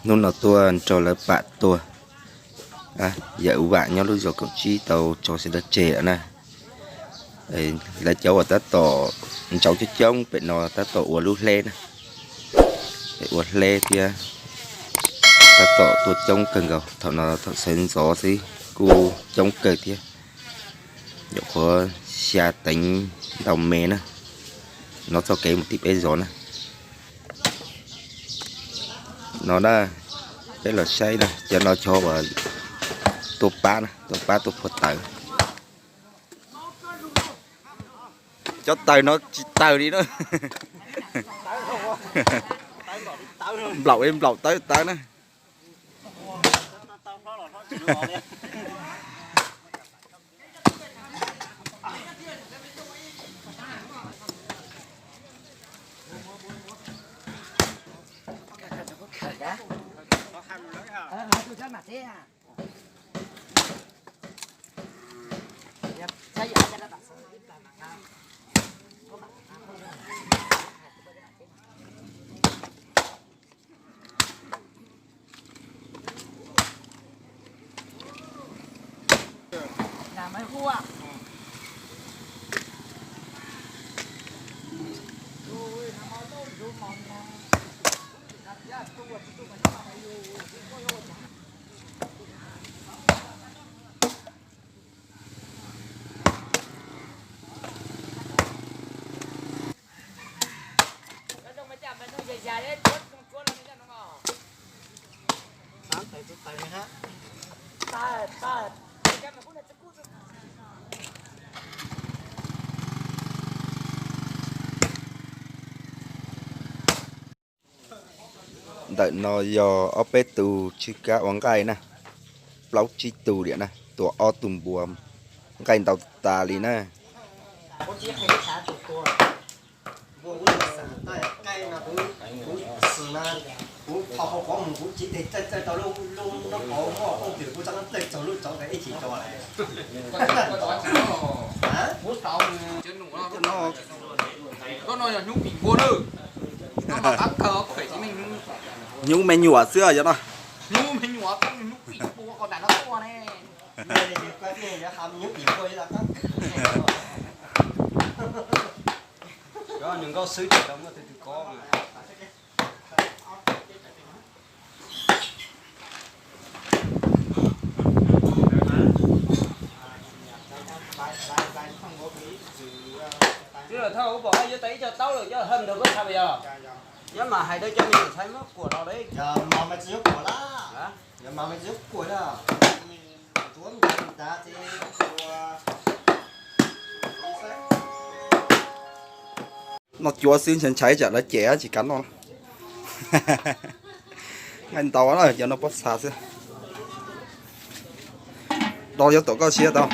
Hnub no tuaj nrog lawv pam tuag, yawm Vam nyob lub zos kaum tsib tau tso sawv daws tseg lawm na. Lawv cov uas tab tom ntsauv coob coob pem no tab tom ua lub hleb na, ua hleb thiab tab tom tuaj coob kawg nkaus. Thaum no thaum sawv ntxov xwb kuj coob kawg thiab, nyuam qhuav xya teev ntau me na, no txoj kev mus tim peb zos na. No na, peb los saib na, cov no cov uas tuaj pab na, tuaj pab tuaj phua taws. Cov taws no tsis taws li na. Nplaum nplaum tawv tawv na. Ntawm no yog ob peb tug tswj kab ua nqaij na, plaub tsib tug diam na, tua ob tug npua, nqaij ntau tas li na. Hnyuv me nyuam xwb yog no. Cov nkauj xwb ces tau muaj twg twg ko. Twb los thauj ub pom yuav tau ib co taub lawm, coj hawm ntawd koj txhais yog. Nyob mas hais rau cov me nyuam ntxhais muab kuam los li. Noj cuav xwb ntshai ntshai tsam lawv cem tsis kam noj. Nqaij ntau na, cov no pob txha xwb. Do yuav tom koj siab tau.